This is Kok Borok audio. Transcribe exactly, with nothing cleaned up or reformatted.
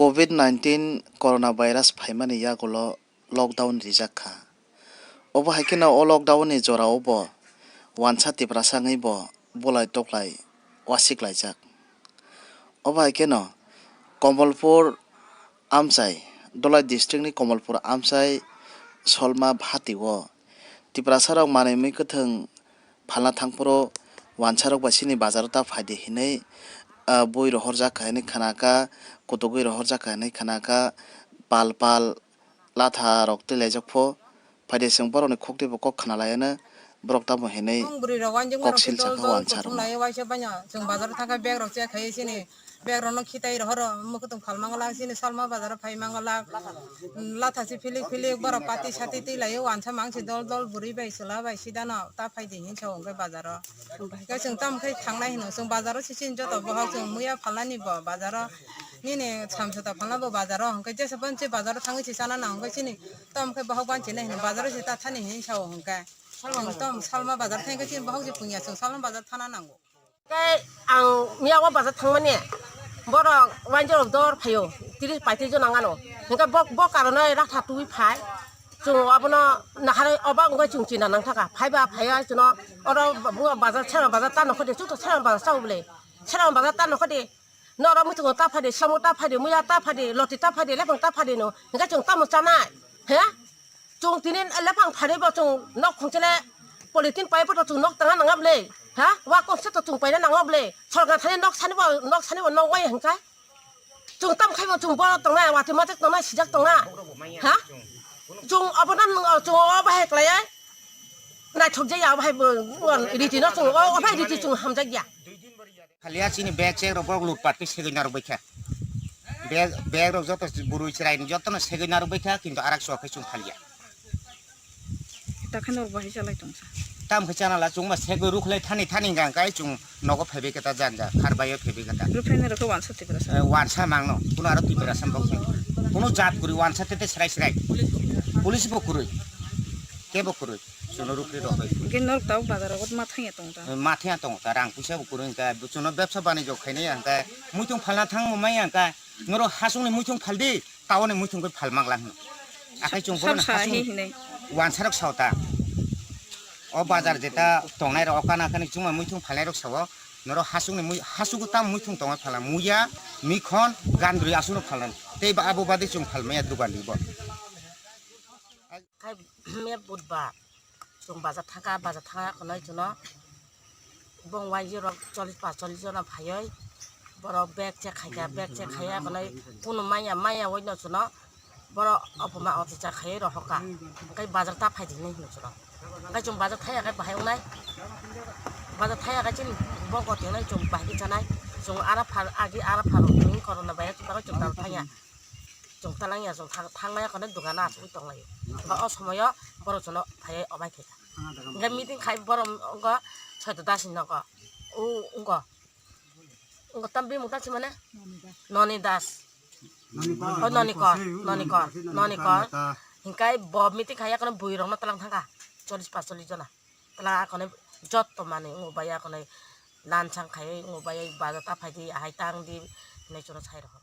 Covid nineteen coronavirus phaimani yagulo lockdown rijak kha. Obo hai kheno o lockdown ni jorao bo wansa Tiprasa wngwi bo bulai toklai wasiklaijak. Obo hai kheno Komolpur amchai, Dholai district ni Komolpur amchai Solma bhati o Tiprasa rok manwi mui kwthwng phalna thangphuru wansarok bai chini bazaro ta phaidi hinwi, ah, bui rohorjak kha hinwi khna kha, kutugwi rohorjak kha hinwi khna kha, pal pal latha rok twi laijak pho. Phaidi chwng borokni khukti bo kok khna laiya no, borok tamo hinwi kok sil sakha wansarok. Chwng bazaro thangkha bag rok check khai chini. Bag rokno khitai rohoro, mwkhwtwng phal manglak, chini Salma bazaro phai manglak. Latha si philik philik, borok pati sati twi laio, wansa mangsi dol dol, bwrwi bai, chwla bai, sidano ta phai di hinwi sao hwnkhe bazaro. Hwnkhe chwng tamo khe thangnai hino, chwng bazaro se chini joto bohok chwng muya phalnani bo bazaro. Nini samsota phalna bo bazaro, hwnkhe jesa phano se bazaro thangwi se chana nango, hwnkhe chini tamo khe bohok banchi nai hino, bazaro se ta thani hinwi sao hwnkhe. Chwng tamo Salma bazar thangkhe chini bohok je pungya, chwng Salma bazar thana nango. Tei ang miya o bazar thangmani borok wainjor dor phaio, tris paitris jona wngano. Hingke bo, bo karonoi rakha twi phai. Chwng abono naharwi oba wngwi chwng china nangthaka. Phaiba phaiya chwngno oro bo bazar sera bazar ta nokhodi, chuto sera bazar sao bole. Sera bazar ta nokhodi. Norok muitungo ta phadi, samo ta phadi, muya ta phadi, loti ta phadi, lepang ta phadi no. Hingke chwng tamo chanai? He? Chwng tini lepang phari bo chwng nok khungchile polythene pai bo chwng nok tanga nangya bole. Ha? Wa kongse to chwng paina nangya bole. Sorkar thani nok sani bo, nok sani bo nok wai hingka. Chwng tam khai bo chwng boro tongnai, wati majak tongnai, sijak tongnai. Ha? Chwng abono chwng o bahai klai ai. Naithok jaya o bahai bo, riti no chwng o, o bahai riti chwng hamjak ya. Khaliya chini bag chek rok borok lutpat khe segwi narwk baikha. Bag, bag rok joto bwrwi chwrai ni joto no segwi narwk baikha, kintu arak chua khe chwng phaliya. Takheno rok bahai chalai tongsa. Tam khe chana la chwng ma segwi rukhlai thani thani hingka hingkai chwng nogo phaibai khe ta janja, khar bai phaibai khe ta. Rukhlai ni rok wansa Tiprasa. Eh, wansa mangno, kuno aro Tiprasa bok. Kuno jat kwrwi wansa tete srai srai. Police bo kwrwi. Kebo kwrwi. Chwngno rukri rok bai. Hingke norok tabuk bazar rogo ma thangya tongo ta? Ma thangya tongo ta, rang puisa bo kwrwi hingka, chwngno bebsa banijok khainai hingka, muitung phalna thangmo maya hingka, norok hasukni muitung phaldi, taoni muitung khe phal mangla hino. Akhai chwng bono sab sa hasukni hi hinai? Wansarok sao ta. O bazar jeta tongnai rok, o kana kani chwngma muitung phalnai rok sao, norok hasukni mui-, hasugo tam muitung tongo phala, muya, mikhon, gandri asukno phalnai. Tei ba abo badi chwng phalmaya dugan di bo. Khai me budbar, chwng bazar thangkha, bazar thangya khwnwi chwngno bong wainjirok chollish paanchchollish jona phaiwi borok bag check khaikha, bag check khaiya khwnwi kunu manya, manya waino chwngno borok opoma oticha khaiwi rohorkha, hwnkhe bazar ta phaidi hinwi hino chwngno. Hwnkhe chwng bazar thaiya khe bahai wngnai, bazar thaiya khe chini bongkor twi wngnai chwng bahai khe chanai, chwng ara phar agi ara phar wngwi corona virus bagwi chwng bazar thangya. Chwng talangya, chwng thang-, thangnai kheno dogano achugwi tonglaio. Hwnkhe o somoio borok chwngno phaiwi obai khaikha. Hwnkhe meeting khai borok wngkha Soito Das ni nogo. O wngkha. Wngkha tam bini mung tang simane? Noni Das. O Nonikor, Nonikor, Nonikor. Hwnkhe bo meeting khaiya kheno bwrwirokno talang thangkha. Chollish paanchchollish jona. Talang akhonwi jotto manwi wngbo bai akhonwi lansang khaiwi wngbo bai bazar ta phaidi ahai tangdi hinwi chwngno sai rokha.